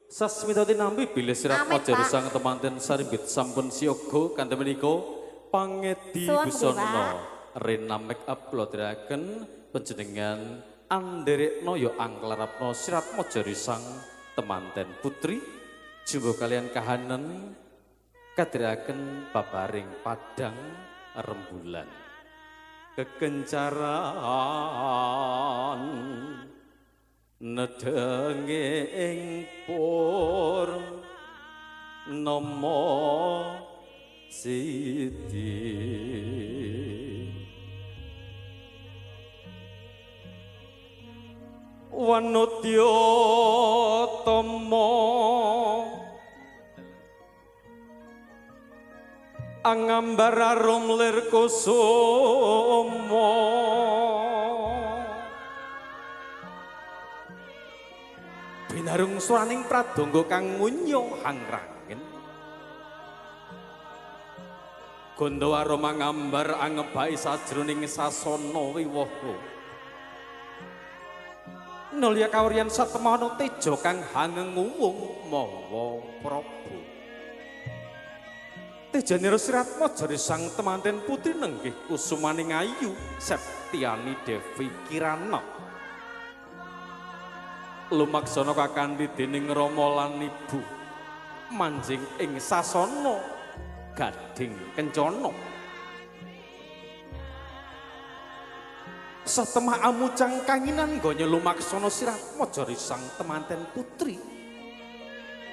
Sasmita tinampi bilih sirat Amit, maja Pak. sang temanten sarimbit sampun siaga kanthi menika pangedi Suwun, busana Pak. Rena make up kula aturaken panjenengan anderekna ya angklarapna sirat maja sang temanten putri jumbuh kalian kahanan kadhiraken babaring padang rembulan kekencaran nedenge ing purnama sidi wanudya tama angambar arum lir kusuma binarung suraning pradangga kang munyo hangrangin Gonda aroma ngambar angebai sajroning sasana wiwaha nulya kawriyan satemana teja kang hangenguwung mawa prabu Tejanira Siratmaja sang temanten putri nenggih kusumaning ayu Septiani Devi Kirana lumaksana kakandhi dening rama lan ibu manjing ing sasana gading kencana satemah amucang kanginan gonya lumaksana Siratmaja sang temanten putri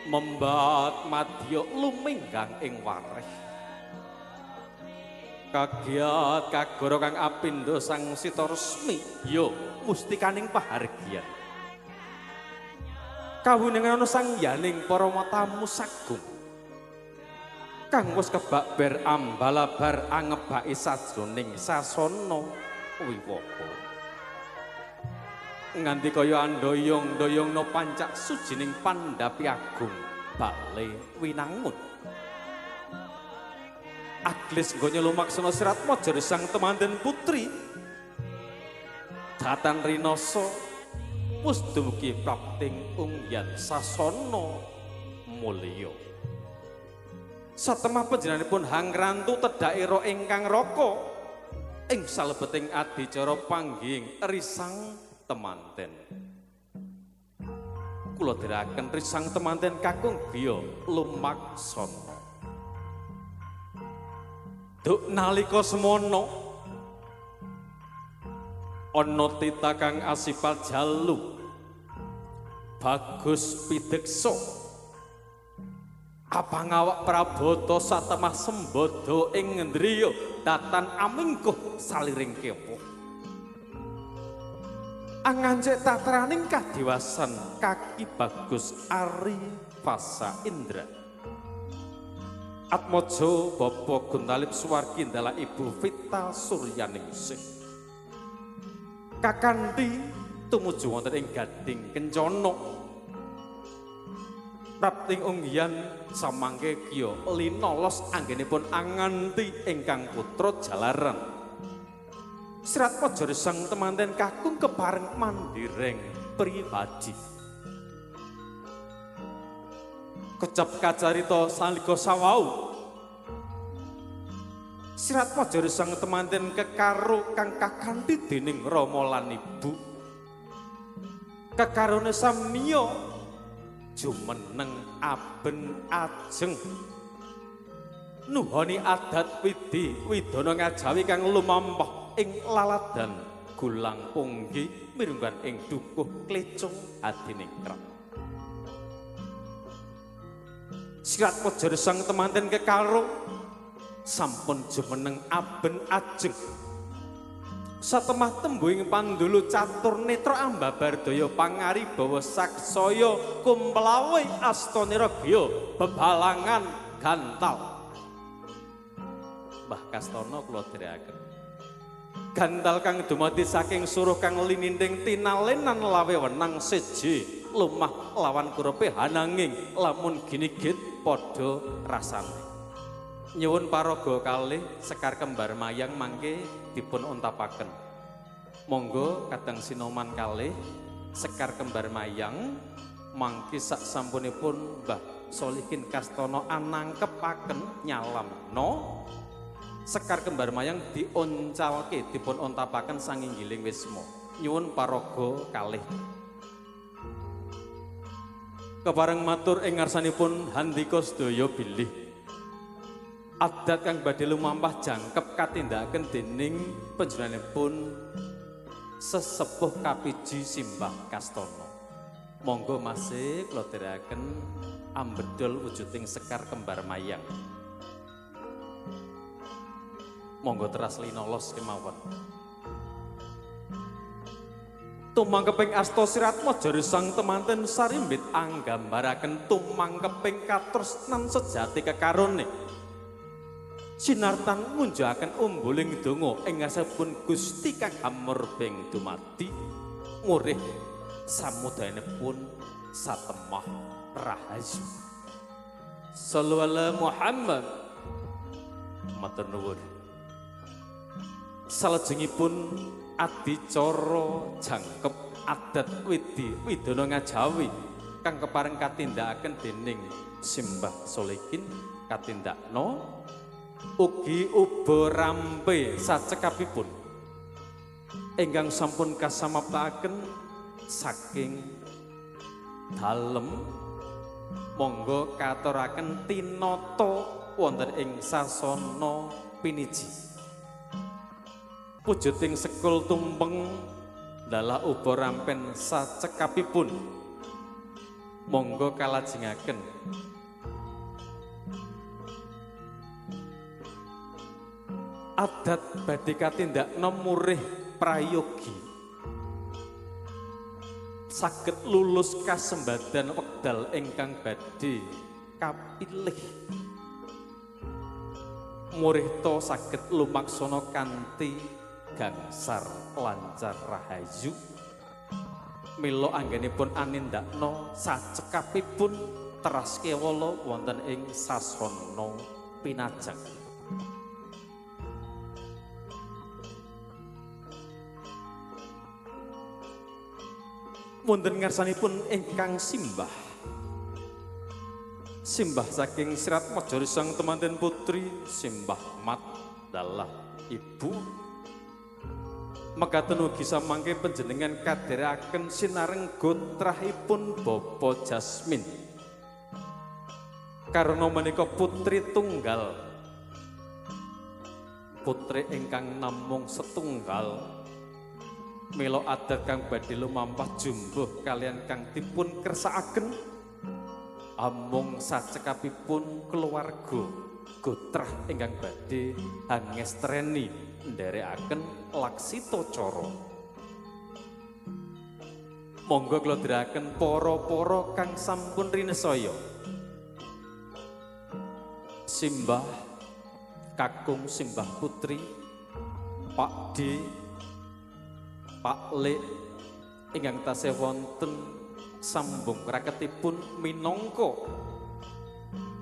membat madya luminggang ing wareh kagiat kagara kang apindo sang sita resmi ya mustikaning pahargyan kawunangan sang yaning para tamu sagung kang wis kebak ber ambalabar angebaki sajroning sasana wiwaha nganti kaya andoyong-doyongna pancak sujining pandhapi agung bale winangun aglis nggonya lumaksana Siratmaja sang temanten putri datan rinasa wis dumugi prapting ungyan sasana mulya satemah panjenenganipun hangrantu tedhakira ingkang raka ing salebeting adicara panggihing risang temanten kula dherekaken risang temanten kakung griya lumaksana duk nalika semono ana tita kang asipat jalu bagus pideksa apangawak prabata satemah sembada ing ngendriya datan amingkuh saliring kepo angancik tatraning kadiwasan kaki bagus Ari Fasa Indra Atmojo Bapak Guntalip Suwargi dalah Ibu Vita Suryaningsih kakanthi tumuju wonten ing Gading Kencana prapting unggihan samangke kiya linolos anggenipun anganti ingkang putra jalaran Siratmaja sang temanten kakung kepareng mandireng pribadi kecap kacarita salika sawau Siratmaja sang temanten kekaro kang kakanthi dening rama lan ibu kekarone samiya jumeneng aben ajeng nuhoni adat widi widana ngajawi kang lumampah ing laladan gulang punggi mirunggan ing dukuh klecung adiningrat Siratmaja sang temanten kekaro sampun jumeneng aben ajeng satemah tembuhing pandulu catur netra ambabar daya pangaribawa saksaya kumplawe astanira gya bebalangan gantal Mbah Kastono kula dherekaken gantal kang dumadi saking suruh kang lininding tinalenan lawe wenang seje lumah lawan kurepe hananging lamun ginigit padha rasane nyuwun paraga kalih sekar kembar mayang mangke dipun untapaken monggo kadang sinoman kalih sekar kembar mayang Mangki sak sampunipun Mbah Solihin Kastono anangkepaken nyalamno sekar kembar mayang dioncalke dipun ontapaken sanginggiling wisma. Nyuwun paraga kalih. Kepareng matur ing ngarsanipun handika sedaya bilih adat kang badhe lumampah jangkep katindakaken dening panjenenganipun sesepuh Kapiji Simbah Kastono. Monggo masih kula dherekaken ambedol wujuding sekar kembar mayang. Monggo teras linolos kemawon. Tumangkeping asta siratma jari sang temanten sarimbit anggambaraken tumangkeping katresnan sejati kekarone. Sinartan ngunjukaken umbuling donga ing ngasepun Gusti kang hamurbeng dumadi murih samudayanipun satemah rahayu. Sallu ala Muhammad. Matur nuwun. Salajengipun adicara jangkep adat widi widana ngajawi kang kepareng katindakaken dening Simbah Solihin katindakno ugi uba rampe sacekapipun ingkang sampun kasamaptaken saking dalem. Monggo katuraken tinata wonten ing sasana piniji. Wujuding sekul tumpeng dalah uba rampen sacekapipun. Monggo kalajengaken. Adat badhe katindakno murih prayogi saged lulus kasembadan wekdal ingkang badhe kapilih. Murihta saged lumaksana kanthi gangsar lancar rahayu. Mila anggenipun anindakno sacekapipun teras kewala wonten ing sasana pinajeng. Wonten ngarsanipun ingkang simbah. Simbah saking Siratmaja Sang Temanten Putri Simbah Mat dalah ibu. Mekaten ugi samangke panjenengan kadherekaken sinareng gotrahipun Bapa Jasmin. Karena menika putri tunggal, putri ingkang namung setunggal, mila adat kang badhe lumampah jumbuh kalian kang dipun kersakaken amung sacekapipun keluarga gotrah ingkang badhe hangestreni nderekaken laksita cara. Monggo kula dherekaken para-para kang sampun rinesaya. Simbah kakung, simbah putri, Pak D, Pak Lek ingkang tasih wonten sambung raketipun minangka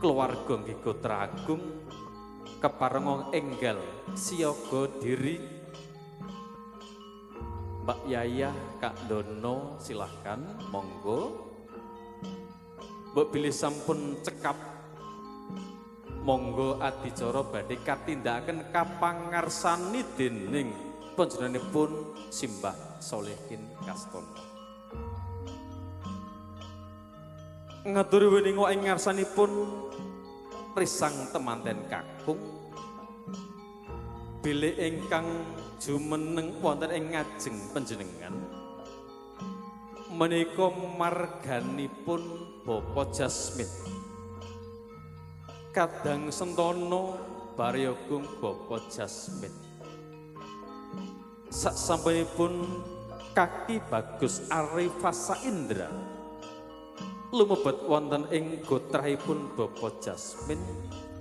keluarga nggih gotra agung keparenga enggal siaga diri. Mbak Yayah, Kak Dono silahkan monggo. Mbok bilih sampun cekap monggo adicara badhe katindakaken kapangarsani dening panjenenganipun Simbah Solihin Kastono. Ngaturi weninga ing ngarsanipun risang temanten kakung bilih ingkang jumeneng wonten ing ngajeng panjenengan menika marganipun Bapak Jasmin kadang sentono baryogung Bapak Jasmin. Sak sampunipun kaki Bagus Arifasa Indra lumebet wonten ing gotrahipun Bapak Jasmin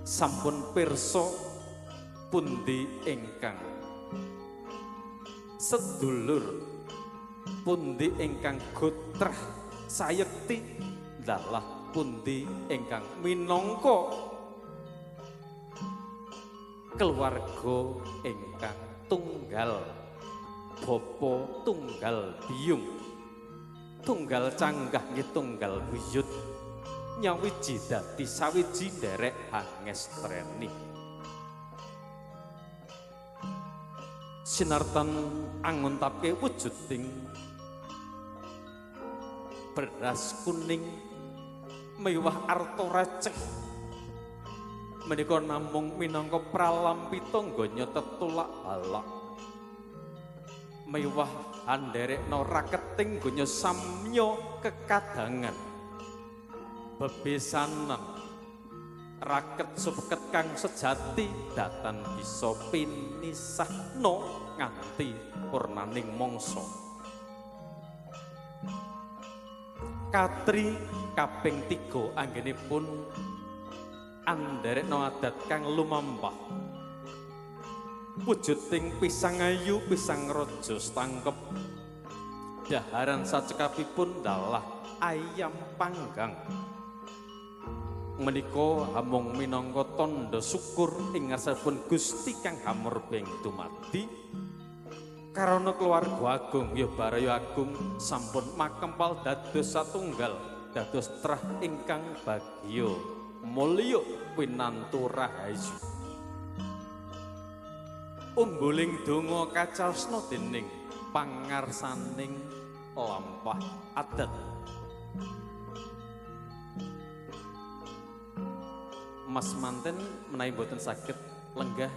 sampun pirsa pundi ingkang sedulur, pundi ingkang gotrah sayekti, dalah pundi ingkang minangka keluarga ingkang tunggal, bapa tunggal biyung. Tunggal canggah nggih tunggal buyut, nyawiji dadi sawiji nderek hangestreni. Sinartan anguntapke wujuding beras kuning mewah arta receh menika namung minangka pralampita nggonya tetulak balak mewah anderekna raketing gonya samya kekadangan bebesanan raket supeket kang sejati datan bisa pinisahna nganti purnaning mangsa. Katri kaping 3 anggenipun anderekna adat kang lumampah wujuding pisang ayu pisang raja setangkep daharan sacekapipun dalah ayam panggang menika hamung minangka tandha syukur ing ngarsanipun Gusti kang hamurbeng dumadi karana keluarga agung ya baraya agung sampun makempal dados satunggal dados trah ingkang bagya mulya winantu rahayu. Umbuling donga kacaosna dening pangarsaning lampah adat. Mas manten menawi mboten saged lenggah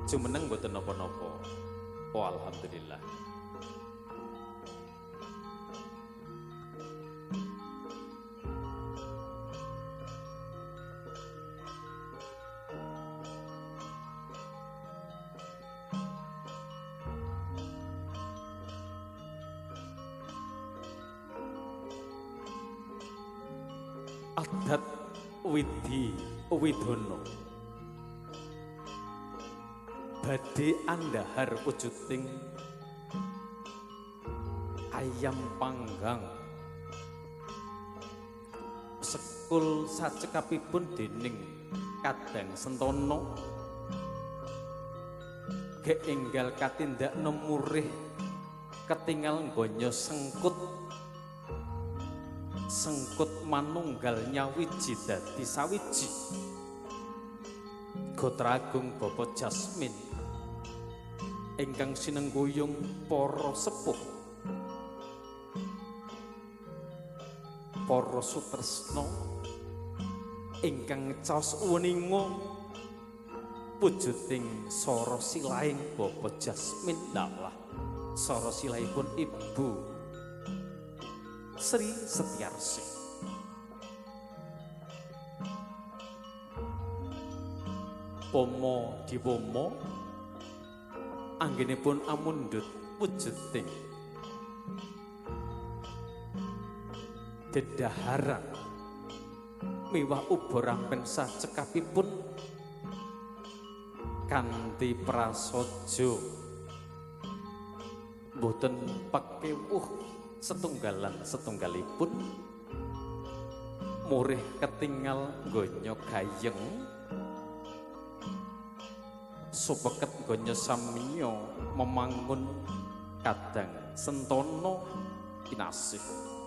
jumeneng mboten napa-napa. Oh, alhamdulillah. Adat Widi Widono badhe andhahar wujuding ayam panggang sekul sacekapipun dening Kadang Sentono ge enggal katindakna murih ketingal nggonyo sengkut sengkut manunggal nyawiji dadi sawiji. Gotra Agung Bapak Jasmin ingkang sinengguyung para sepuh para sutresna ingkang caos weninga wujuding sora silahing Bapak Jasmin dalah sora silahipun Ibu Sri Setiarsih. Pomo dipomo anggenipun amundhut wujuding dedaharan miwah uba rampen sacekapipun kanthi prasaja mboten pekewuh setunggalan setunggalipun murih ketingal nggonyo gayeng supeket nggonyo samya memangun Kadang Sentono kinasih.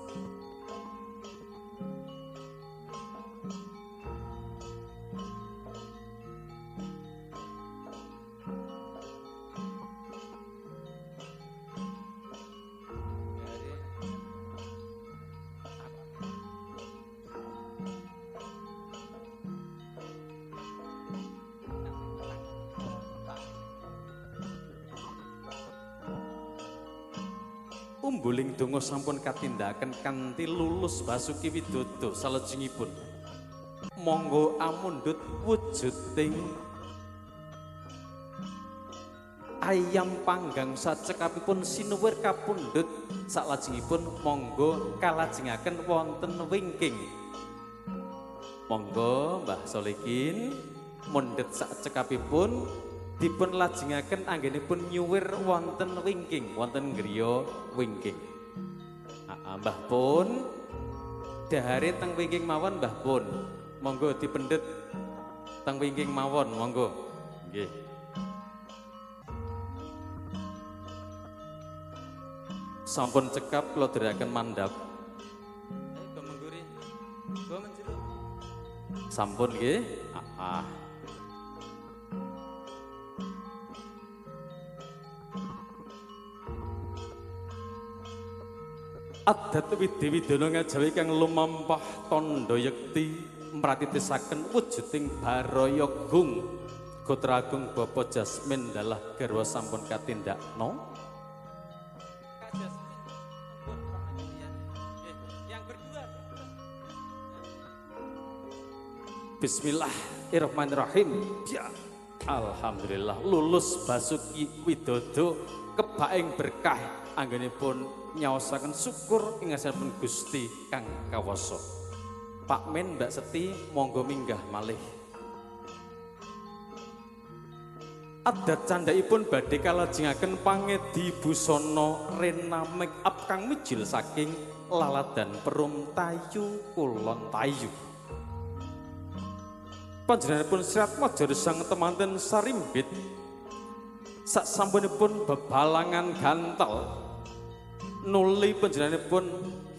Umbuling donga sampun katindakaken kanthi lulus Basuki Widodo salajengipun monggo amundhut wujuding ayam panggang sacekapipun sinuwir kapundhut salajengipun monggo kalajengaken wonten wingking. Monggo Mbah Solikin mundhut sacekapipun dipun lajengaken anggenipun nyuwir wonten wingking, wonten griya wingking. Mbah pun dahare teng wingking mawon Mbah pun. Monggo dipendhet teng wingking mawon monggo. Nggih. Sampun cekap kula dherekaken mandhap. Go mengguri. Go menjero. Sampun nggih. Ah. Adat widi-widana ngajawi kang lumampah tandha yekti mratitisaken wujuding baraya gung. Gotra agung Bapak Jasmine dalah garwa sampun katindakno. Kak Jasmine. Ampun, Pak Adrian. Yang berdua. Bismillahirrahmanirrahim. Ya. Alhamdulillah lulus Basuki Widodo kebaing berkah anggenipun nyaosaken syukur ing ngarsanipun Gusti kang kawasa. Pak Men, Mbak Seti monggo minggah malih. Adat candhaipun badhe kalajengaken pangedi busana rena make up kang mijil saking laladan Perum Tayu Kulon Tayu. Panjenenganipun Sriatmaja sang temanten sarimbit sasampunipun bebalangan gantel nuli panjenenganipun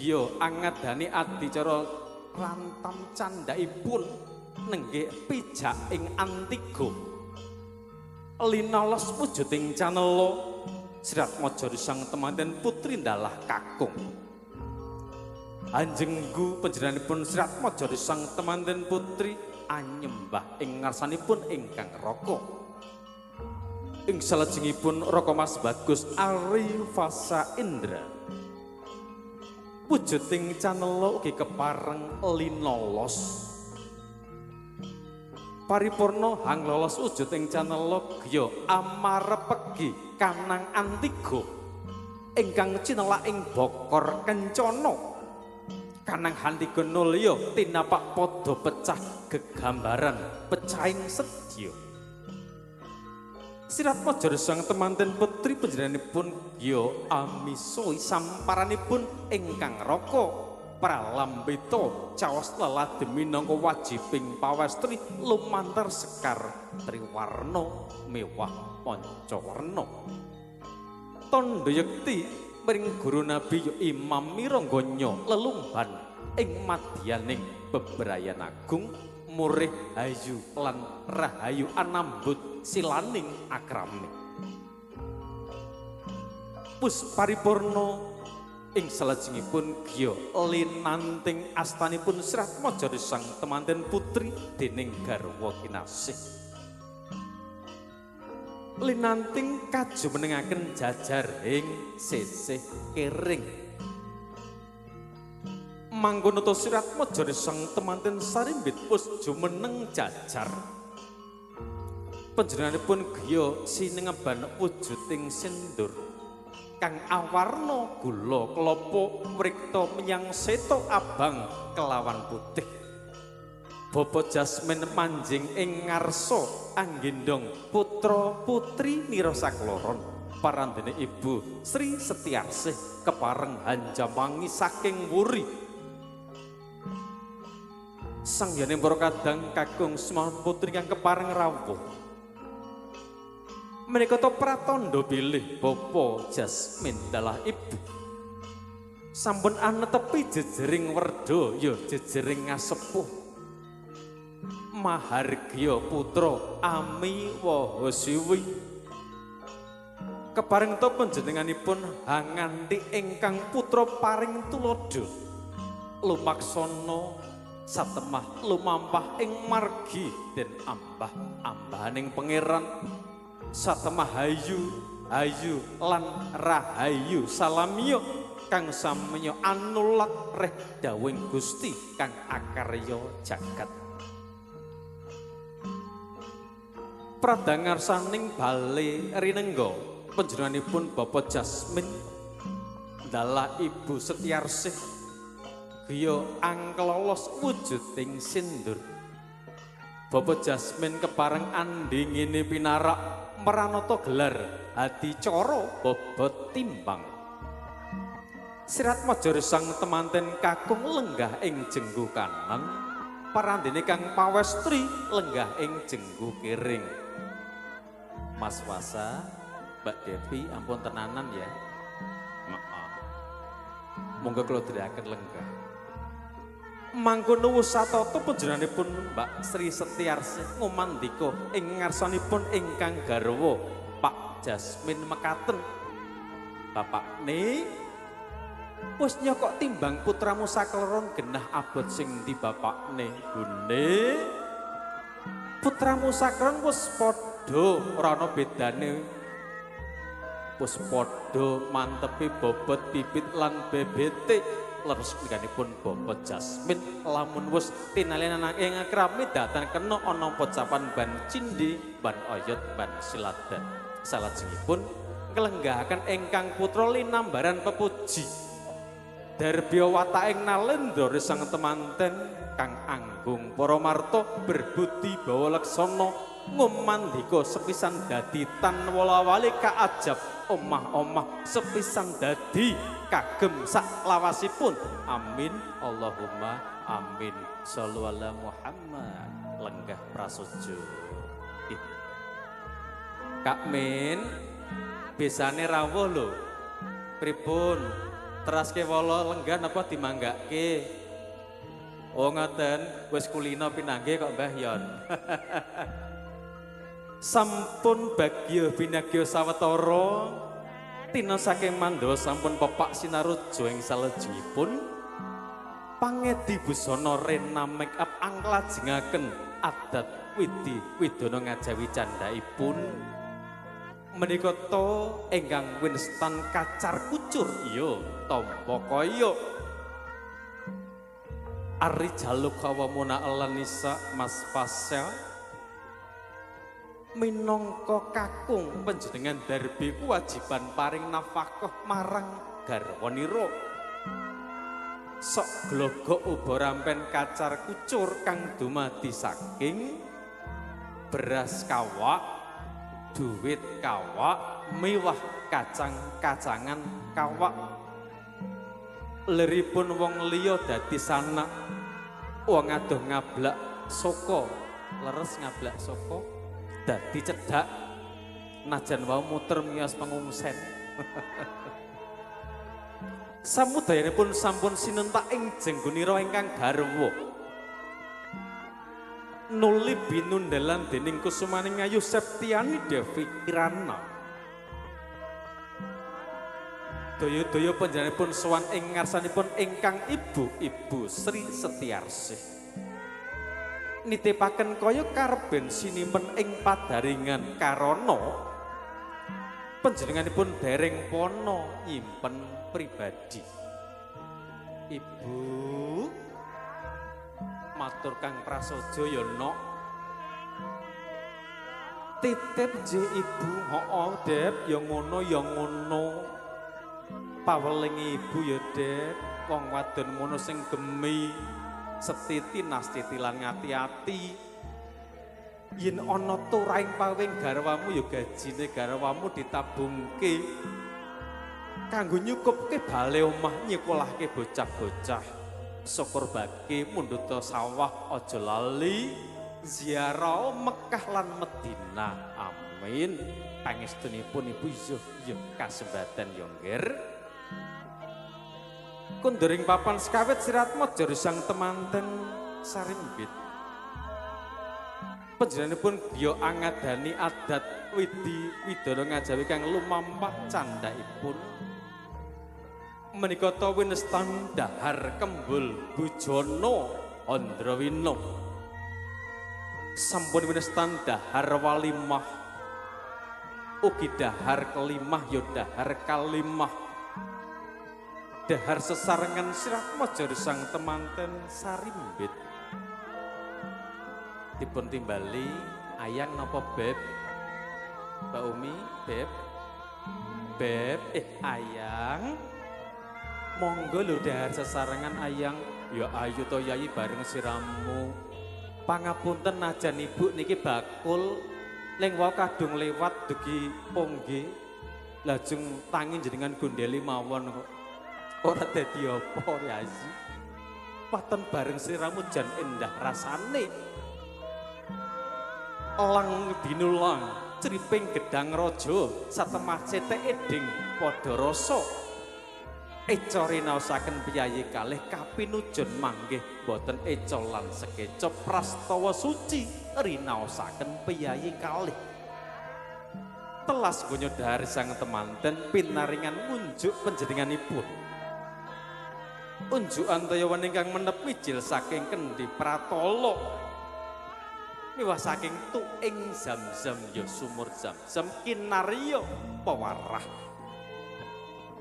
ya angadani adicara rantam candhaipun nenggih pijak ing Antigo linolos wujuding canela Sriatmaja sang temanten putri ndalah kakung. Anjenggu panjenenganipun Sriatmaja sang temanten putri anyembah ing ngarsanipun ingkang raka. Ing salajengipun Raka Mas Bagus Ari Fasa Indra. Wujuding canela ugi kepareng linolos. Paripurna hanglolos wujuding canela gya amarepegi kanang Antigo ingkang cinelak ing bokor kencana. Kanang Antigo nulya tinapak padha pecah gegambaran pecahing sedya. Sriatmaja sang temanten putri panjenenganipun ya amisoi samparanipun ingkang raka pralambita caos leladhe minangka wajibing pawestri lumantar sekar triwarna mewah pancawarna. Tandha yekti mring guru nabi ya Imam Mirangganya lelumban ing madyaning bebrayan agung murih hayu lan rahayu anambut silaning akrami. Pus paripurna ing salajengipun gya linanting astanipun Sriatmaja sang temanten putri dening garwa kinasih. Linanting kajumenengaken jajar ing sisih kering. Mangkono ta Sriatmaja sang temanten sarimbit pus jumeneng jajar. Panjenenganipun gya sinengeban wujuding sindur kang awarna gula klapa mrikta menyang seta abang kelawan putih. Bapak Jasmine manjing ing ngarsa anggendong putra putri nira sakloron parandene Ibu Sri Setiarsih kepareng hanjamangi saking wuri. Sangyane para kadang kakung semar putri kang kepareng rawuh. Menika ta pratandha bilih Bapak Jasmine dalah ibu. Sampun anetepi jejering werda ya jejering ngasepuh. Mahargya putra ami waha siwi. Kepareng ta panjenenganipun hanganti ingkang putra paring tuladha. Lumaksana satemah lumampah ing margi den ambah ambahaning pangeran. Satemah hayu hayu lan rahayu salamya kang samya anulat reh dawuhing Gusti kang akarya jagat. Pradangarsaning bale rinengga panjenenganipun Bapak Jasmine dalah Ibu Setiarsih griya angklolos wujuding sindur. Bapak Jasmine kepareng andhingine pinarak meranata gelar adicara bobot timbang. Sriatmaja sang temanten kakung lenggah ing jenggu kanan, parandene kang pawestri lenggah ing jenggu kiring. Mas Wasa, Mbak Devi ampun tenanan ya. Maaf. Monggo kula dherekaken lenggah. Mangkono wusatata panjenenganipun Mbak Sri Setiarsih ngumandika ing ngarsanipun ingkang garwa Pak Jasmin mekaten. Bapakne wis nyokok timbang putramu sakleron genah abot sing ndi bapakne? Bune, putramu sakleron wis padha ora ana bedane. Wis padha mantepi bobot bibit lan bebete. Leres pun bobot Jasmin lamun wis tinalinan ing akrami datan kena ana pocapan ban cindhi, ban oyot, ban siladan. Salajengipun nglenggahaken ingkang putra linambaran pepuji. Darbya wataking nalendra sang temanten kang anggung para marta berbudi bawa laksana ngumandika sepisan dadi tan wala-wali kaajab omah-omah sepisan dadi kagem sak lawasipun. Amin Allahumma amin. Shallu ala Muhammad. Lenggah prasojo. Kak Min besane rawuh lho. Pripun? Teraske wala lenggah napa dimanggake? Oh ngoten, wis kulino pinanggih kok Mbah Yon. Sampun bagya binagya sawetara tina saking Mandawa sampun pepak sinaruja ing salajengipun pangedi busana rena make up anglajengaken adat widi widana ngajawi candhaipun menika ta ingkang winstan kacar kucur iya tampa kaya ari jaluk kawamuna alanisa Mas Fasya minangka kakung panjenengan darbi kewajiban paring nafkah marang garwanira. Sok glogok uba rampen kacar kucur kang dumadi saking beras kawak, duit kawak, miwah kacang-kacangan kawak. Leripun wong liya dadi sanak, wong adoh ngablak saka, leres ngablak saka dadi cedhak najan wau muter miyos pengungsen. Samudayanipun sampun sinentak ing jenggunira ingkang garwa. Nuli binundalan dening kusumaning Ayu Septiani Devi Kirana. Daya-daya panjenenganipun sowan ing ngarsanipun ingkang ibu-ibu Sri Setiarsih. Nitipaken kaya karben sinimpen ing padaringan karana panjenenganipun dereng pono nyimpen pribadi. Ibu matur kang prasaja ya nok. Titip nggih ibu, hooh Dep, ya ngono ya ngono. Paweling ibu ya Dep, wong wadon ngono sing gemi setiti nastiti lan ngati-ati. Yen ana turahing pawing garwamu ya gajine garwamu ditabungke kanggo nyukupke bale omah nyekolahke bocah-bocah. Syukur bagi mundhuta sawah aja lali ziarah Mekah lan Madinah. Amin. Pangestunipun ibu iya iya kasembadan ya nggih. Kunduring papan sekawit siratmaja sang temanten sarimbit. Panjenenganipun biya angadani adat widi widana ngajawi kang lumampah candhaipun. Menika ta winestan dahar kembul bujana Andrawina. Sampun winestan dahar walimah. Ugi dahar kelimah ya dahar kalimah. Dahar sesarengan siratmaja sang temanten sarimbit. Dipun timbali ayang napa beb? Mbak Umi, beb? Beb, ayang. Monggo lho dahar sesarengan ayang. Ya ayo to yai bareng siramu. Pangapunten najan ibu niki bakul ling wau kadung lewat dugi pongge. Lajeng tangi jenengan gondeli mawon kok. Ora dadi apa yai. Paten bareng siramu jan endah rasane. Lang dinulang criping gedang raja satemah cetek eding padha rasa. Eca rinaosaken piyayi kalih kapinujon manggih boten eca lan sekeca prastawa suci rinaosaken piyayi kalih. Telas gonyo dhahar sang temanten pinaringan ngunjuk panjenenganipun. Unjukan toya ingkang menep mijil saking kendi pratala. Miwah saking tuing Zam-zam ya sumur Zam-zam kinarya pewarah.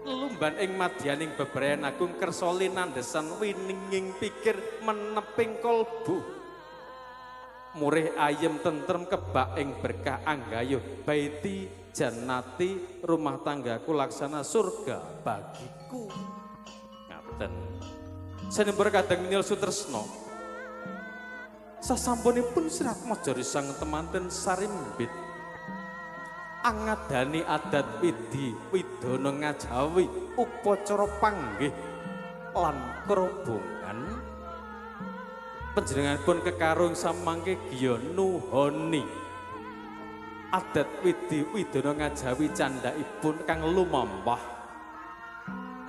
Lelumban ing madyaning bebrayan agung kersa linandhesan wininging pikir meneping kalbu. Murih ayem tentrem kebak ing berkah anggayuh baiti jannati rumah tanggaku laksana surga bagiku. Ngaten. Sanembar kadang menyul sutresna. Sasampunipun Serat Maja sang temanten sarimbit. Angadani adat widi widana ngajawi upacara panggih lan krobongan panjenenganipun kekarung samangke giya nuhoni adat widi widana ngajawi candhaipun kang lumampah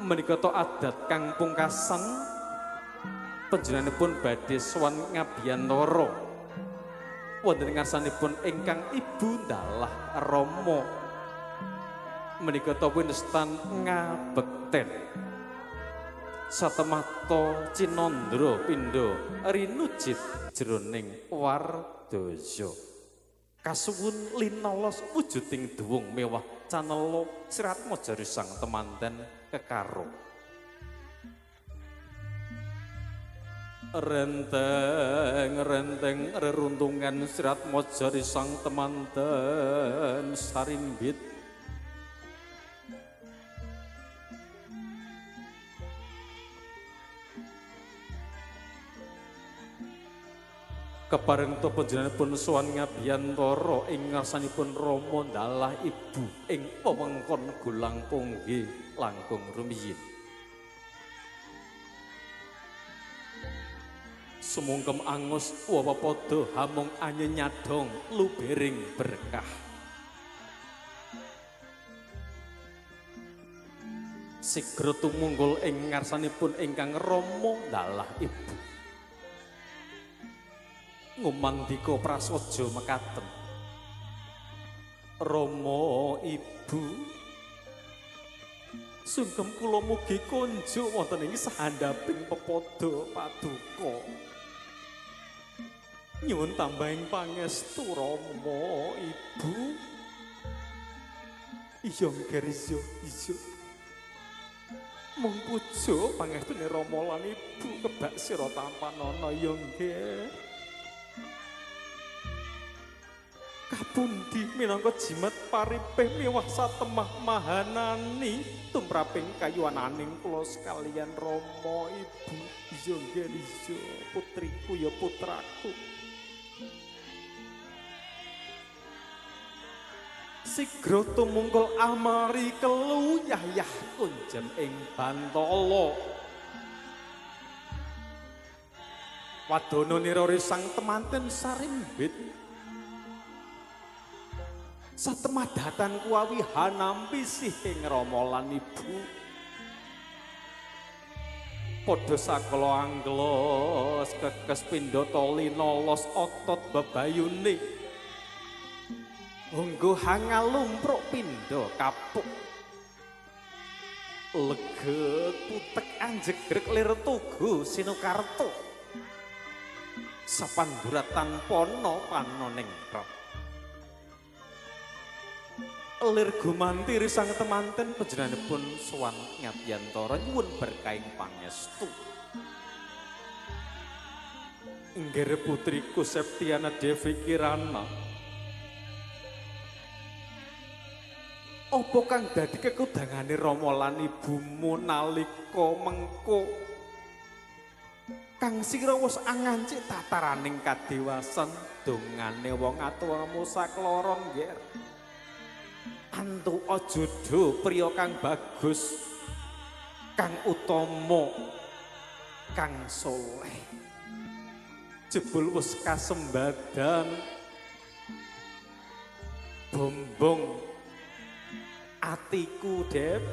menika to adat kang pungkasan panjenenganipun badhe sowan ngabiyantara wonten ngarsanipun ingkang ibu ndalah Rama menika ta winestan ngabekten satemata cinandra pindha rinujit jroning wardaya kasuwun linolos wujuding duwung mewah canela Serat Maja sang temanten kekaro. Renteng-renteng reruntungan Serat Maja sang temanten sarimbit. Kepareng to panjenenganipun sowan ngabiyantara ing ngarsanipun Rama ndalah ibu ing wewengkon Gulang Punggi langkung rumiyin. Sumungkem angus wawapada hamung anyenyadong lubering berkah. Sigra tumunggul ing ngarsanipun ingkang Rama ndalah ibu. Ngumandika prasaja mekaten. Rama ibu, sungkem kula mugi kunjuk wonten ing sahandaping pepada paduka. Nyuwun tambahing pangestu Rama ibu. Iya ngger iya iya. Mung puja pangestune Rama lan ibu kebak sira tampanana ya nggih. Kapundi minangka jimat paripih miwah satemah mahanani tumraping kayuwananing kula sekalian Rama ibu. Iya nggih iya putriku ya putraku. Sigra tumungkul amari keluyah-yah kunjem ing bantala. Wadana nirori sang temanten sarimbit. Satemadatan kuawi hanampi sih ing Rama lan ibu. Padha sakala anglos kekes pindha linolos otot bebayune. Honggo hangalumpruk pindha kapuk. Legek putek anjegrek lir tugu sinukarta. Sapanduratan pana panoning rep. Lir gumanti sang temanten panjenenganipun sowan ngabiyantara nyuwun berkahing pangestu. Nggih putriku Septiana Devi Kirana. Apa kang dadi kekudangane Rama lan ibumu nalika mengko kang sira wis angancik tataraning kadewasan dongane wong atuwamu sakloron nggih. Antu aja do priya kang bagus, kang utama, kang soleh. Jebul wis kasembadan bombong atiku, Dep.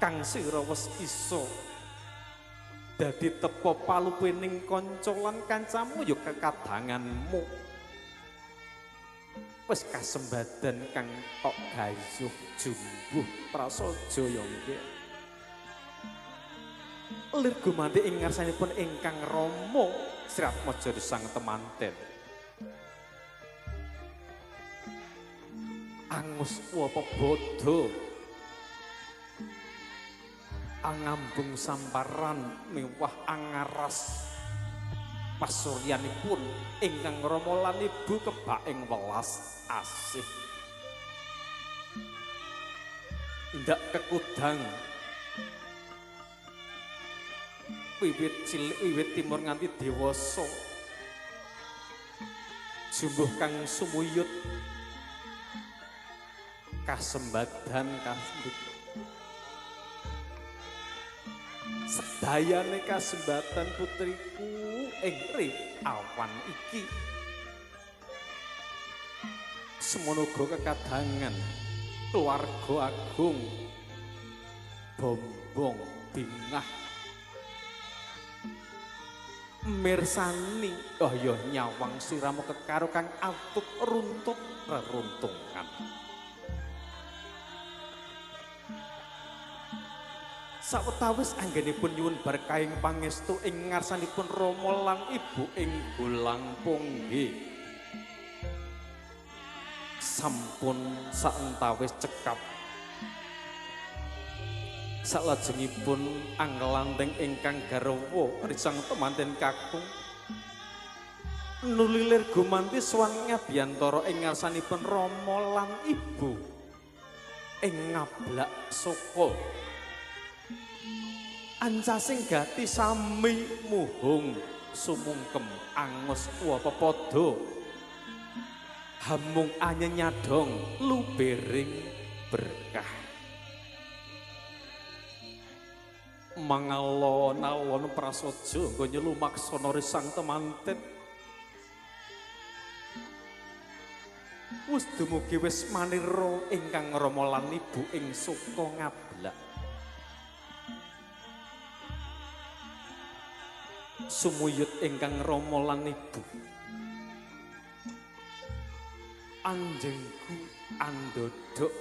Kang sira wis iso dadi tepa palupining kanca lan kancamu ya kekadanganmu. Wis kasembadan kang tok gayuh jumbuh prasaja ya nggih. Lir gumanti ing ngarsanipun ingkang Rama Sri Atmaja Sang Temanten. Angus wapa bodho angambung samparan miwah angaras pasuryanipun ingkang rama lan ibu kebak ing welas asih. Ndak kekudang wiwit cilik wiwit timur nganti dewasa jumbuh kang sumuyut kasembadan kasembut sedayane kasembatan putriku ing awan iki. Semono uga kekadangan keluarga agung bombong bingah mirsani oh ya nyawang siramu kekaro kang atut runtut reruntungan. Sawetawis anggenipun nyuwun berkahing pangestu ing ngarsanipun Rama lan Ibu ing Gulang Punggi. Sampun saentawis cekap. Salajengipun anglanting ingkang garwa risang temanten kakung nulilir gumanti sowan ngabiyantara ing ngarsanipun Rama lan Ibu ing ngablak saka. Ancasing gati sami muhung sumungkem angus wapepada hamung anyenyadong lubering berkah. Mangalon-alon prasaja nggo nyelumaksana risang temanten. Wis dumugi wis manira ingkang rama lan ibu ing suka ngablak. Sumuyut ingkang rama lan ibu, anjengku andodok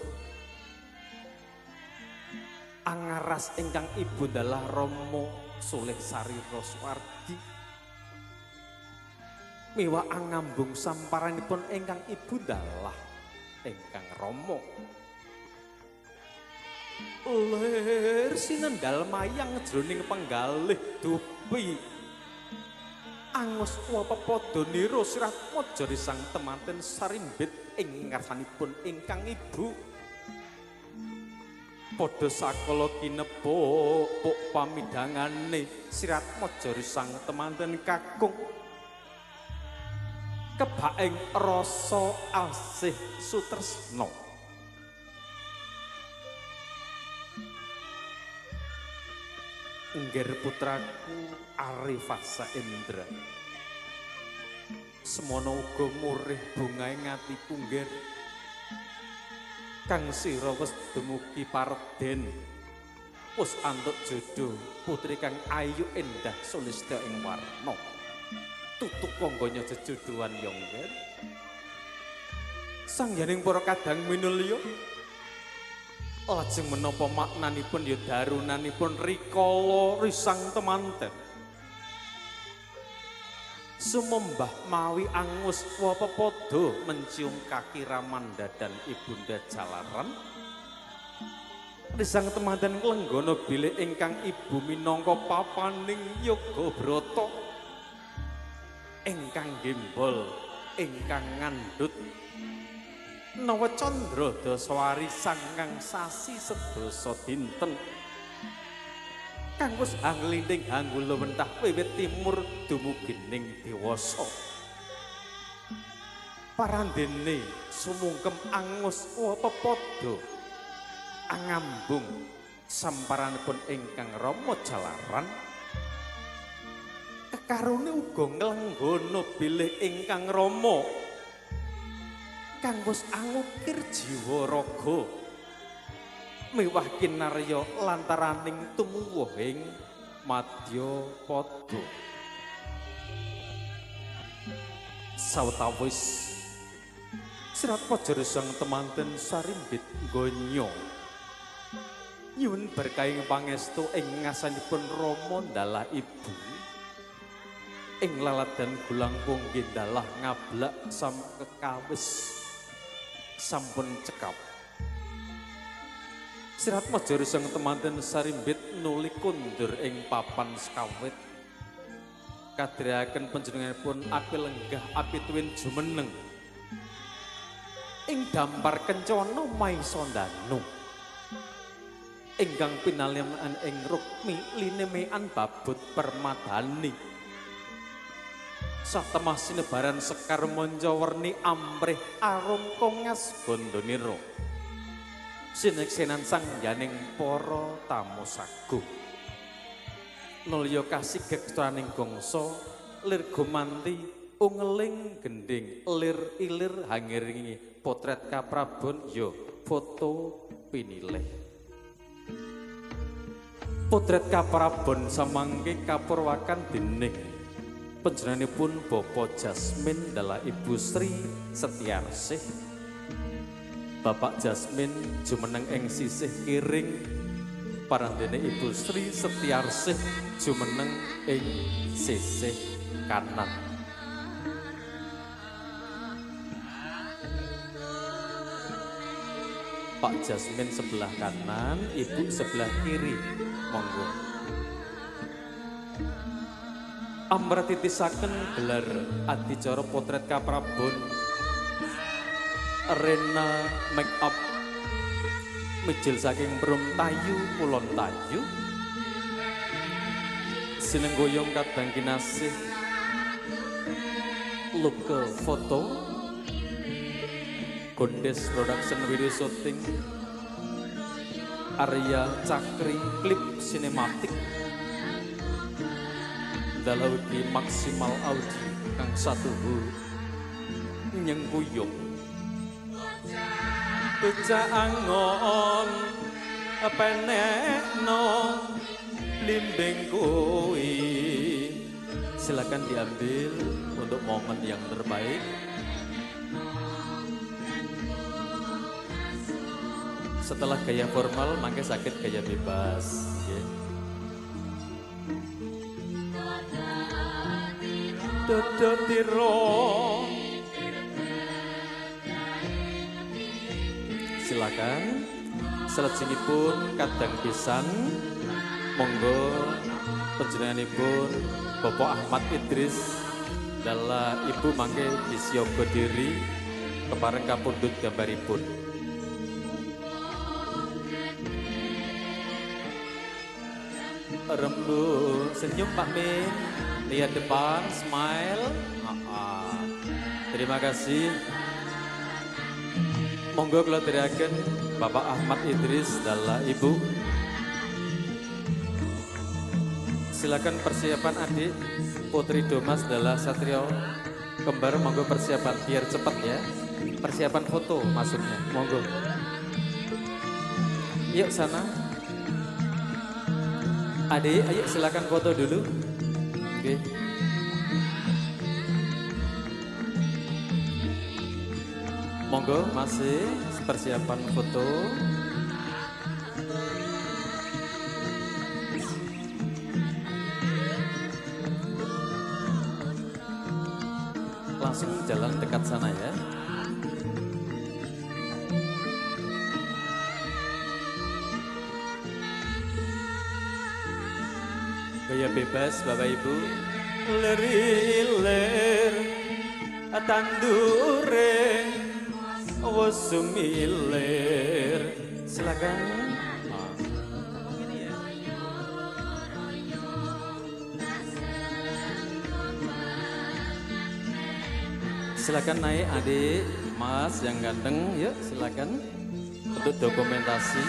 angaras ingkang ibu dalah Rama Soleh Sarira Suwardi miwah angambung samparanipun ingkang ibu dalah ingkang Rama lir sinendal mayang jroning penggalih dupi angus wapepada nira Sri Atmaja Sang Temanten sarimbit ing ngarsanipun ingkang ibu. Padha sakala kinepuk puk pamidhangane Sri Atmaja Sang Temanten kakung kebaing rasa asih sutresna. Nggir putraku Arifasa Indra, semono uga murih bungae ngatiku nggir. Kang sira wis dumugi parden, wis antuk jodoh putri kang ayu endah sulistya ing warna. Tutuk kanggo jejodohan ya nggir. Sangyaning para kadang minulya lajeng menapa maknanipun ya darunanipun rikala risang temanten. Sumembah mawi angus wapepada mencium kaki Ramanda dan Ibunda Jalaran. Risang temanten nglenggana bilih ingkang ibu minangka papaning yoga brata ingkang gembol ingkang ngandhut Nawa candra dasawari sangang sasi sedasa dinten kang wis hanglinting hanggula wentah wiwit timur dumugi ning dewasa. Parandene sumungkem angus wapepada angambung samparanipun ingkang Rama Jalaran kekarone uga nglenggana bilih ingkang Rama kang wis angukir jiwa raga Miwah kinarya lantaraning tumuwuh ing madyapada. Sawetawis Serat Pajara Sang Temanten sarimbit gonyo. Nyuwun berkahing pangestu ing ngasanipun Rama dalah Ibu. Ing laladan gulang punggih dalah ngablak sam kekawis sampun cekap. Serat Pajara Sang Temanten sarimbit nuli kundur ing papan sekawit. Kadriaken panjenenganipun api lenggah api tuwin jumeneng. Ing dampar kencana maisandanu. Ingkang pinaliman ing rukmi linemean babut permadani. Satemah sinebaran sekar manca werni amrih arum kongas bandhanira. Sineksenan sangyaning para tamu saguh. Nulya kasigek craning gangsa lir gumanti ungeling gendhing lir ilir hangiringi potret kaprabon ya foto pinilih. Potret kaprabon samangke kapurwakan dening panjenenganipun Bapak Jasmin dalah Ibu Sri Setiarsih. Bapak Jasmin jumeneng ing sisih kiring, parandene Ibu Sri Setiarsih jumeneng ing sisih kanan. Pak Jasmin sebelah kanan, Ibu sebelah kiri. Monggo. Amrah titisaken gelar adicara potret kaprabon Rena make up mijil saking Perum Tayu Kulon Tayu sinenggoyong kadang kinasih Luke Foto Gondes Production Video Shooting Arya Cakri Klip Sinematik Dalawiki Maksimal Audio kang satuhu nyengkuyung becak angon penekno blimbing kuwi. Silakan diambil untuk momen yang terbaik. Setelah gaya formal, mangke sakit gaya bebas. Okay. Dodotiro. Silakan. Salajengipun kadang pisan monggo panjenenganipun Bapak Ahmad Idris dalah Ibu mangke disyoga diri kepareng kapundhut gambaripun. Rembuk senyum Pak Min, lihat depan, smile. Terima kasih. Monggo kula aturaken Bapak Ahmad Idris dalah Ibu. Silakan persiapan adik Putri Domas dalah Satrio Kembar, monggo persiapan biar cepat ya. Persiapan foto maksudnya, monggo. Yuk sana. Adik, ayo silakan foto dulu. Oke. Monggo masih persiapan foto. Langsung jalan dekat sana ya. Gaya bebas Bapak Ibu. Lir-lir tandure wis sumilir. Silakan. Silakan naik adik, mas yang ganteng, yuk silakan untuk dokumentasi.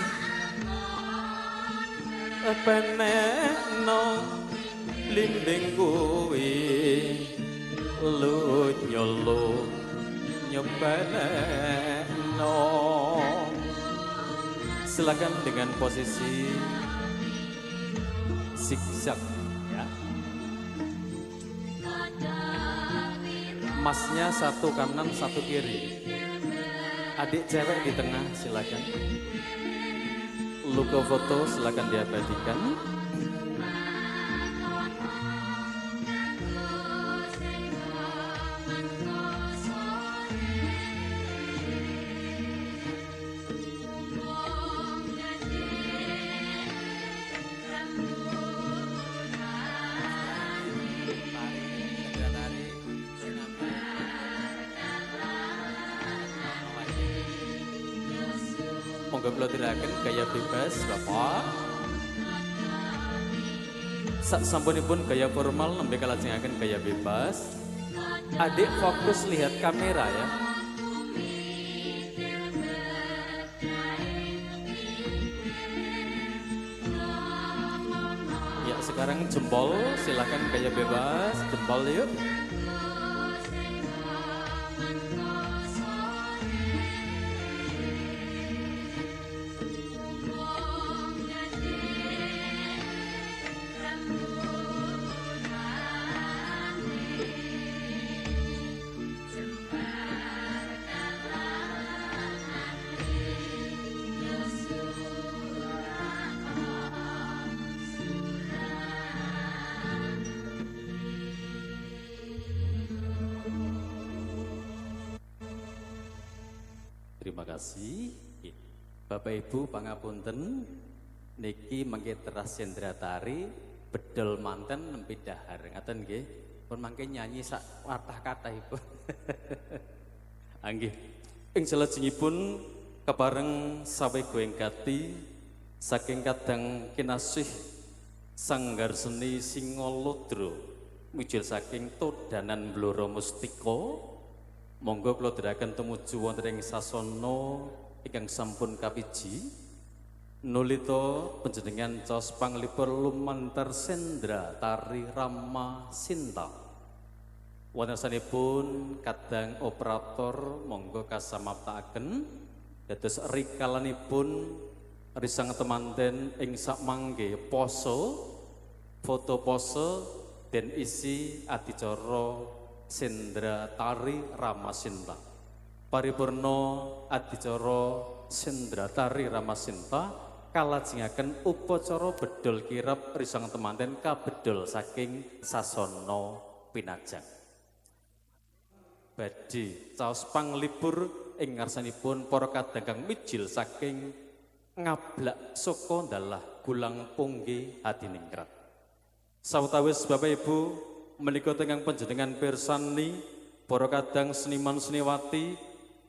Penekno blimbing kuwi lu nyolo nyobenekno. Silakan dengan posisi zigzag ya. Masnya satu kanan, satu kiri. Adik cewek di tengah silakan. Logo foto silakan diabadikan. Tari, sendra tari, Monggo kula tindakaken gaya bebas Bapak. Sak sampunipun gaya formal nembe kalajengaken gaya bebas. Adik fokus lihat kamera ya. Ya, sekarang jempol silakan gaya bebas, jempol yuk. Terima kasih. Bapak Ibu pangapunten niki mangke teras sendra tari bedol manten nembe dahar ngaten nggih. Pun mangke nyanyi sak kathah-kathahipun. Nggih. Ing salajengipun kepareng sawega ing gati saking kadang kinasih Sanggar Seni Singalodra mijil saking Todanan Blora Mustika. Monggo kula dherekaken tumuju wonten ing sasana ingkang sampun kapiji. Nulita panjenengan caos panglipur lumantar sendra tari Rama Sinta. Wonten sanipun kadang operator monggo kasamaptakaken dados rikalanipun risang temanten ing sakmangke pose foto pose den isi adicara Sendra Tari Ramasinta. Paripurna adicara Sendra Tari Ramasinta kalajengaken upacara bedol kirap risang temanten kabedol saking sasana pinajang. Badhe caos panglipur ing ngarsanipun para kadang kang mijil saking ngablak saka dalah gulang pungge hadiningrat. Sawetawis Bapak Ibu menika ingkang panjenengan pirsani para kadang seniman seniwati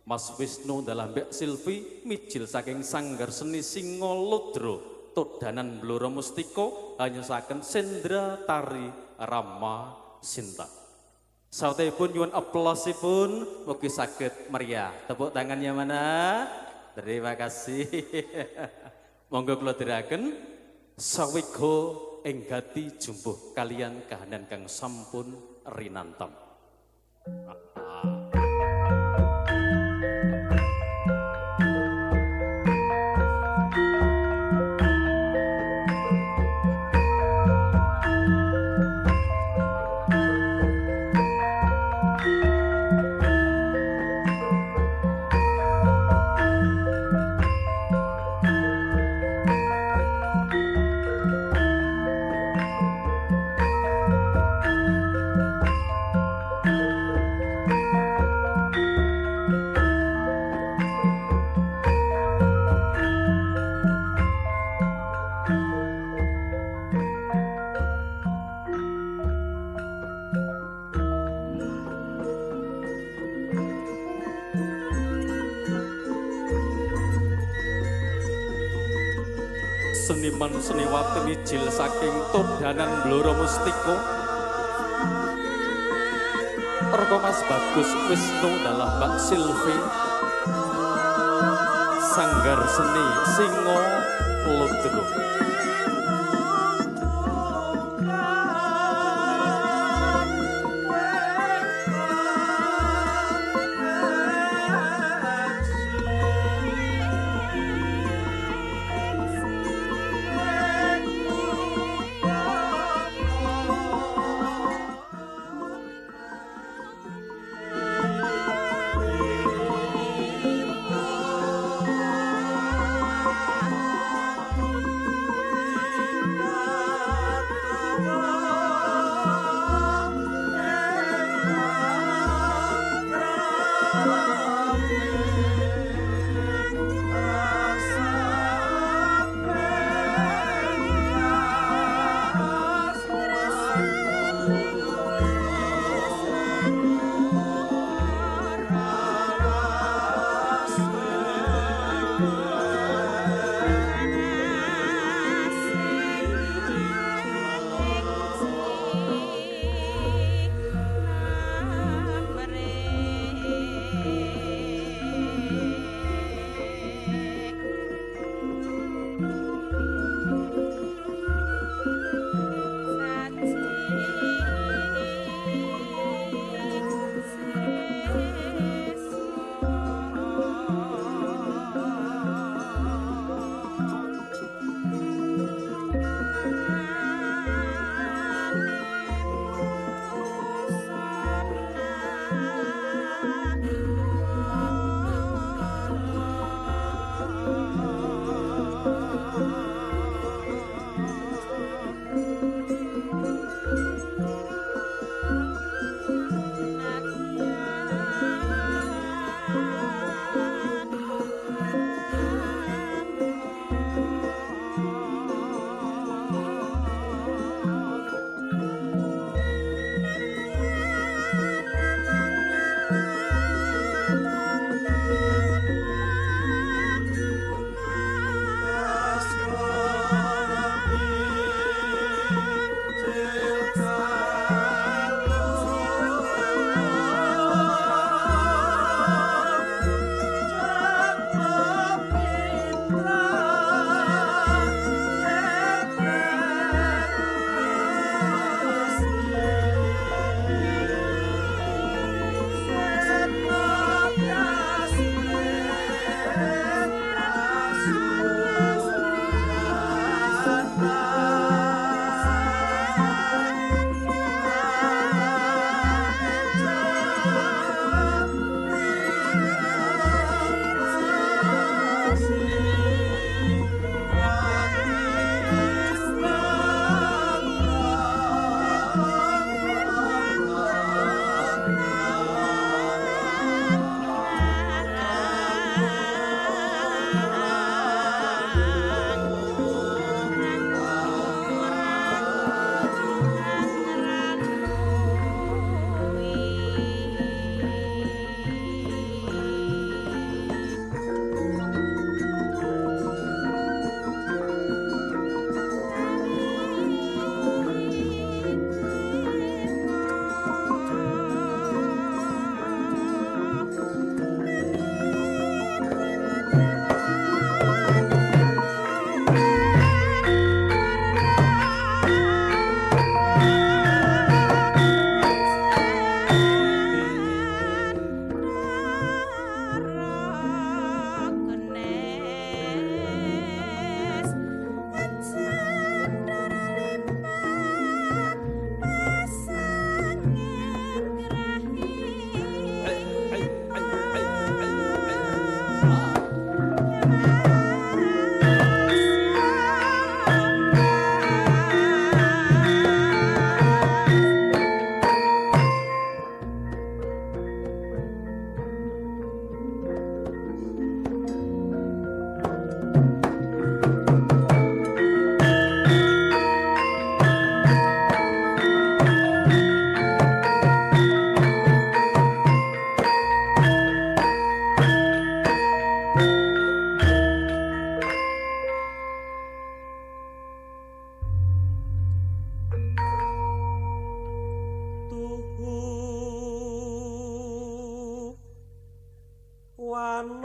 Mas Wisnu dalah Mbak Silvi mijil saking Sanggar Seni Singalodra Todanan Blora Mustika hanyosaken Sendra Tari Rama Sinta. Sawetawipun nyuwun aplausipun mugi saged meriah. Tepuk tangannya mana? Terima kasih. Monggo kula dherekaken sawega ing gati jumbuh kalian kahanan kang sampun rinantem. Seniman seniwati mijil saking Todanan Blora Mustika Raka Mas Bagus Wisnu dalah Mbak Silvi Sanggar Seni Singalodra.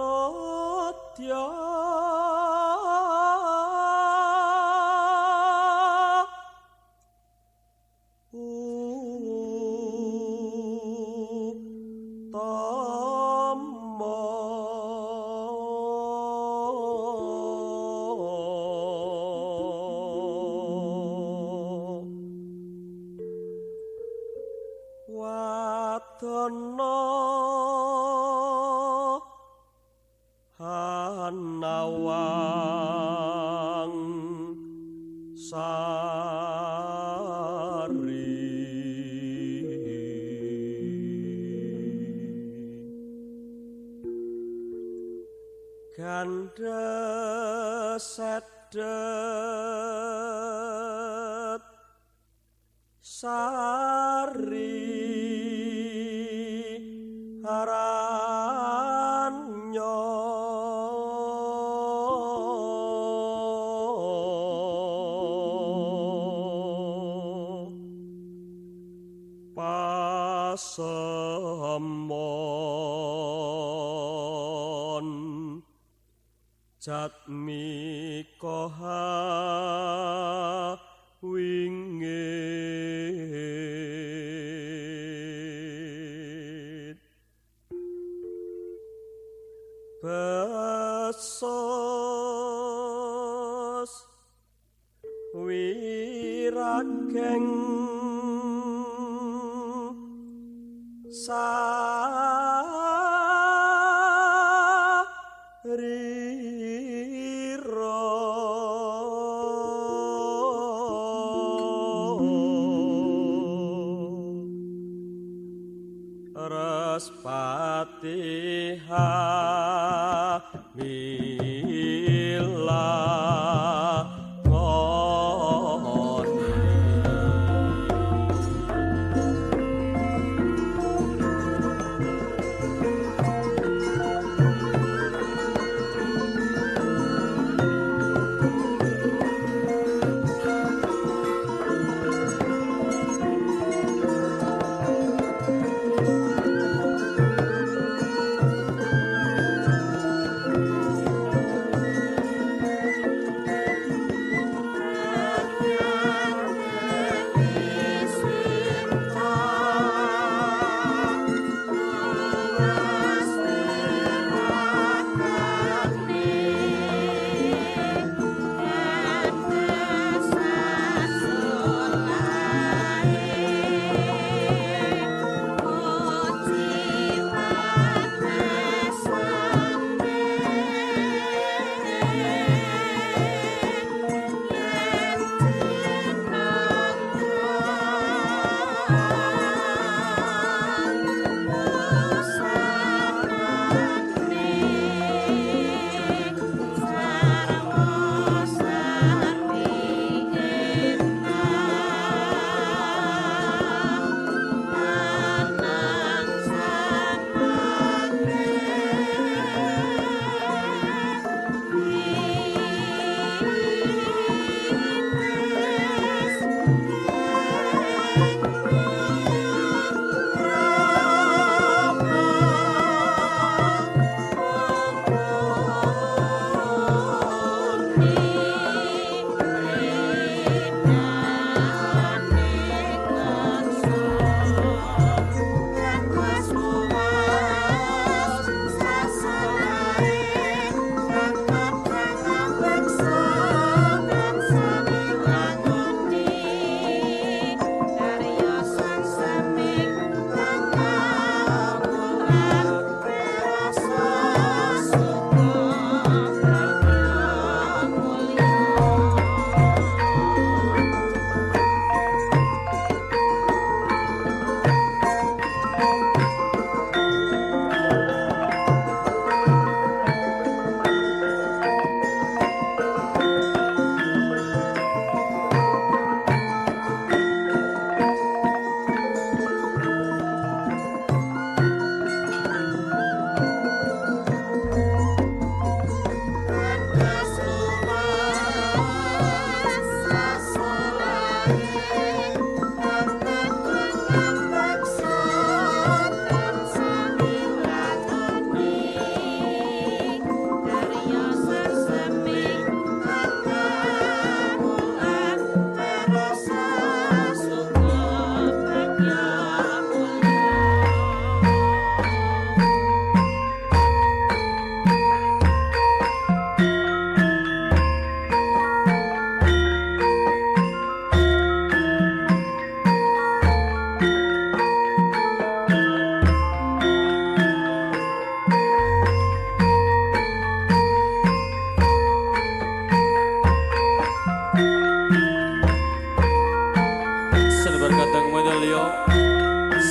Wanodya utama wadana Hanawang Sari Gandha sedet sari. Aranya pasemon jatmika wingit besos wirageng sarira Respati mila ngoni.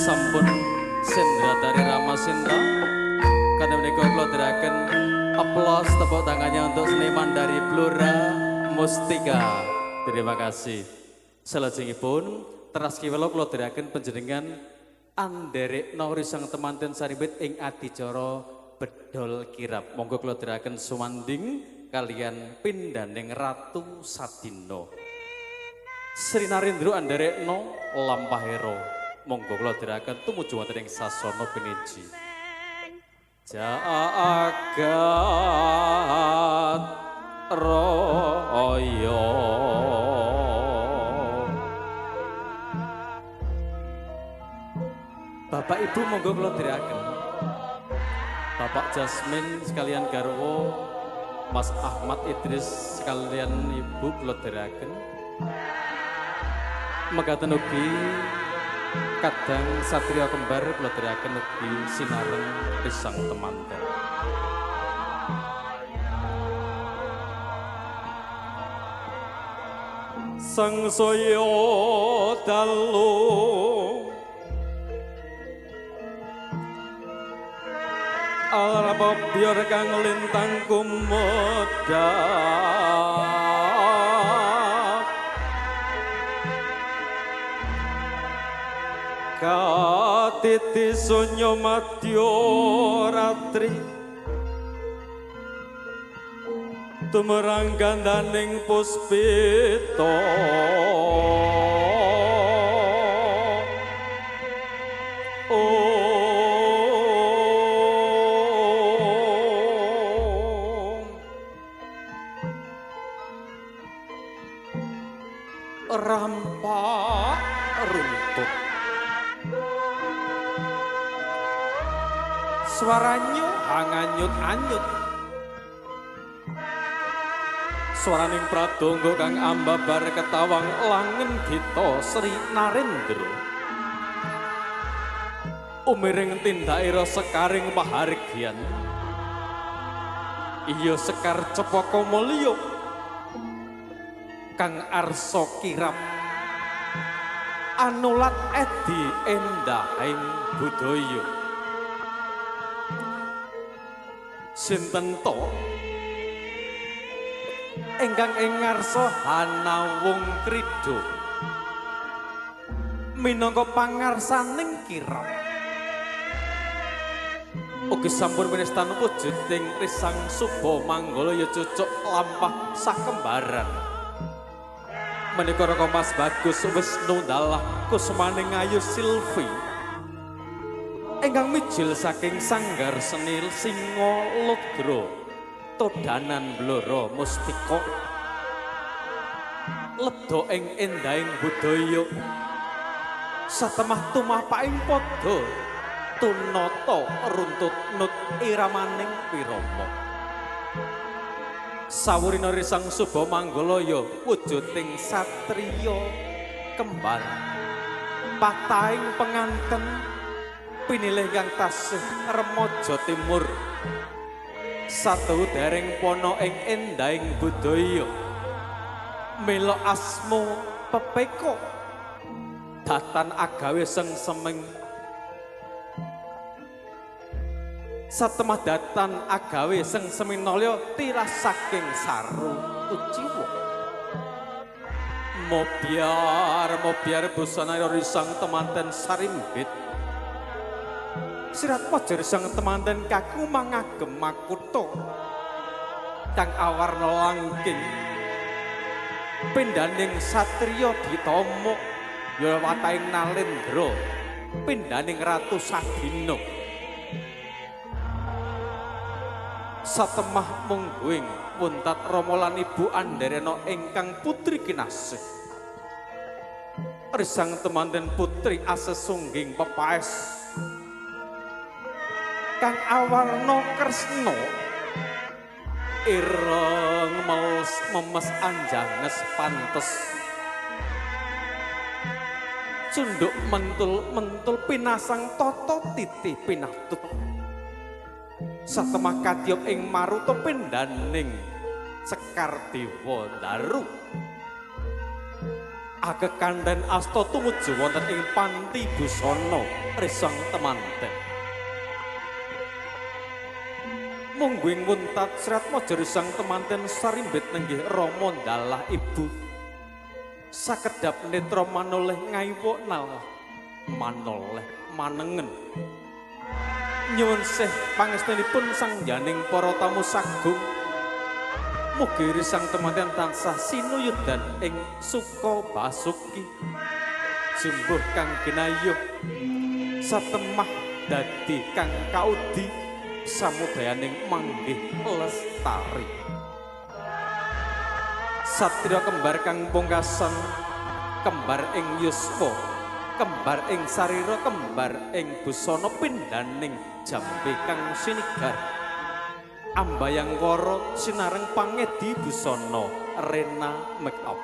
Sampun Sendratari Ramasinta. Karena menika kula aturaken aplaus tepuk tangannya untuk seniman dari Blora Mustika. Terima kasih. Salajengipun teras kiwela kula aturaken panjenengan Anderekno risang temanten sarimbit ing adicara bedol kirap. Monggo kula aturaken sumanding kalian pindhaning Ratu Sadina. Sri Narendra anderekno lampahera. Monggo kula aturaken tumuju wonten ing sasana piniji. Jagat raya. Bapak Ibu monggo kula dherekaken. Bapak Jasmine sekalian garwa, Mas Ahmad Idris sekalian Ibu kula dherekaken. Mekaten ugi kadang satria kembar kula dherekaken ugi sinareng pisang temanten. Sangsaya dalu Alapobyor kang lintang kumedhap katiti sunyo madya ratri tumerang gandaning puspita. Rampak runtut suaranya hanganyut-anyut suaraning pradonga kang ambabar ketawang langen gita Sri Narendra umiring tindakira sekaring pahargyan iya sekar cepaka mulya kang arsa kirap anulat edi endahing budaya. Sinten to ingkang ing ngarsa hanawung krida minangka pangarsaning kirap ugi sampun pinestan wujuding risang suba manggala ya cucuk lampah sakembaran. Menika Raka Mas Bagus Wisnu dalah kusmaning Ayu Silvi ingkang mijil saking Sanggar Seni Singa Ludra Todanan Blora Mustika ledha ing endahing budaya satemah tumapaking padha tunata runtut nut iramaning wirama. Sawurina risang suba manggala ya wujuding satriya kembar patahing penganten pinilih kang tasih remaja timur satu dereng pono ing endahing budaya mila asma pepeko datan agawe sengsemeng satemah datan agawe sengseminalya tilas saking saru kuciwa. Mobyar busana risang temanten sarimbit sirat waja risang temanten kaku mangagem makutha kang awarna langking pindhaning satriya ditama ya watahing Nalendra pindhaning Ratu Sadina. Satemah mungguing wuntat rama lan ibu anderena ingkang putri kinasih risang temanten putri asesungging pepaes kang awarna kresna ireng memes anjanges pantes cunduk mentul-mentul pinasang tata titi pinatut satemah kadyop ing maruta pindhaning Sekar Dewa Daru akekandhen asta tumuju wonten ing panti busana risang temanten. Mungguing wuntat Sriatmaja risang temanten sarimbit nenggih rama ndalah ibu sakedhap netra manoleh ngaiwa nalah Manoleh manengen. Nyuwun sih pangestunipun sangyaning para tamu sagung. Mugi risang temanten tansah sinuyudan ing suka basuki. Jumbuh kang ginayuh satemah dadi kang kaudi samudayaning manggih lestari. Satria kembar kang pungkasan, kembar ing yuswa, kembar ing sarira, kembar ing busana, pindhaning jambe kang sinigar. Ambayang wara sinareng pangedi busana Rena Make Up.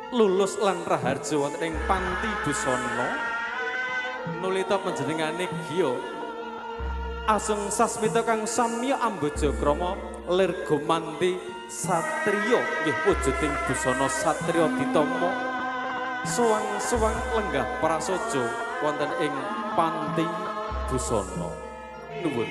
Lulus lan raharja wonten ing panti busana nulita panjenengane Gio. Asung sasmita kang samya amboja krama lir gumanti satriya nggih wujuding busana satriya ditama suwang-suwang lenggah prasaja wonten ing panti busana. Nuwun.